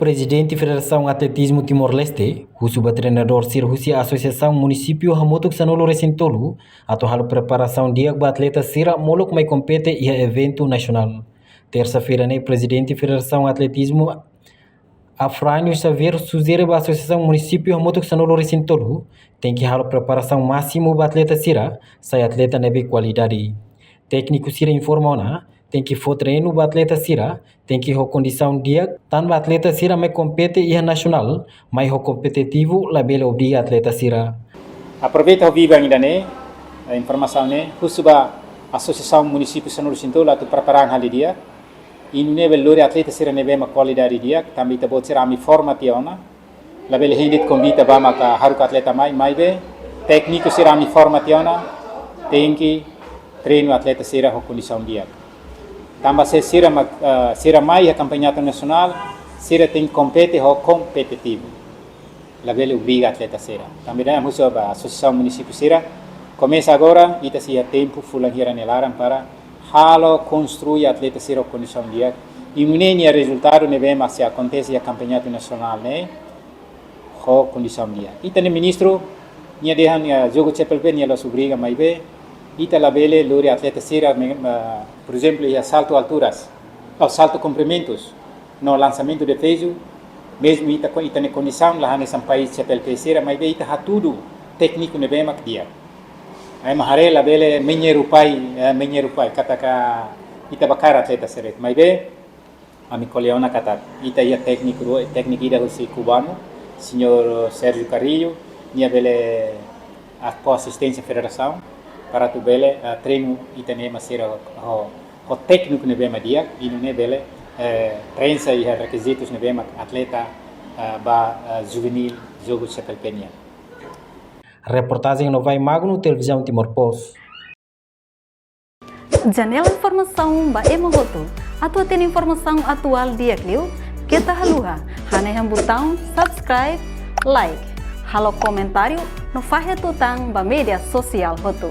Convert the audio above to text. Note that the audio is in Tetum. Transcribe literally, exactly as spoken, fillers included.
Prezidente Federasaun Atletizmu Timor-Leste husu ba treinadór sira husi Asosiasaun Munisípiu hamutuk sanulu-resin-tolu atu halo preparasaun di'ak ba atleta sira molok mai kompete iha eventu nasionál. Tersa-feira ne'e, Prezidente Federasaun Atletizmu Afrânio Xavier sujere ba Asosiasaun Munisípiu hamutuk sanulu-resin-tolu tenke halo preparasaun másimu ba atleta sira sai atleta ne'ebé kualidade. Tékniku sira informa ona, tenke fó treinu ba atleta sira, tenke ho kondisaun di'ak, tanba atleta sira mai kompete iha nasionál, mai ho kompetitivu, labele obriga atleta sira. Aproveita ho viva ida-ne'e, eh, informasaun ne'e, husu ba Asosiasaun Munisípiu sanulu-resin-tolu atu prepara an hali di'ak, i nune'e bele lori atleta sira ne'ebé mak kualidade di'ak, tanba ita-boot sira ami forma tiha ona, labele hein de'it konvida ba maka haruka atleta mai, maibé tékniku sira ami forma tiha ona, tenke treinu atleta sira ho kondisaun di'ak. Tanba se sira mak, eh, sira mai iha kampeonatu nasionál, sira tenke kompete ho kompetitivu. Labele obriga atleta sira. Tanba ida-ne'e ami husu ba Asosiasaun Munisípiu sira, komesa agora, ita sei iha tempu fulan hira nia laran para halo konstrui atleta sira ho kondisaun di'ak. I nune'e nia rezultadu ne'ebé mak sei akontese iha kampeonatu nasionál ne'e ho kondisaun di'ak. Ita-nia ministru, nia dehan, eh, jogu C P L P nia la'ós obriga, maibé ita labele lori atleta sira, me-, eh, por ezemplu, iha saltu alturas, ou saltu komprimentus, no lansamentu defezu, mezmu ita ko-, ita-nia kondisaun la hanesan país C P L P sira, maibé ita hatudu tékniku ne'ebé mak di'ak. Ema haree labele menyerupai, eh, menyerupai, katak ita baku atleta sira de'it, maibé ami ko'alia ona katak ita iha tékniku rua, tékniku ida husi kubanu, Señór Sérgio Carrillo, nia bele, ah, fó asisténsia federasaun para atu bele, ah, treinu ita-nia ema sira ho, ho tékniku ne'ebé mak di'ak, i nune'e bele, eh, prensa iha rekizitus ne'ebé mak atleta, ah, ba, ah, juvenil jogu C P L P nian. Reportajen Novai Magno, Televizaun Timor Post. Janela informasaun ba ema hotu. Atu hatene informasaun atuál di'ak liu, keta haluha hanehan butaun subscribe, like, halo komentáriu no fahe tutan ba média sosiál hotu.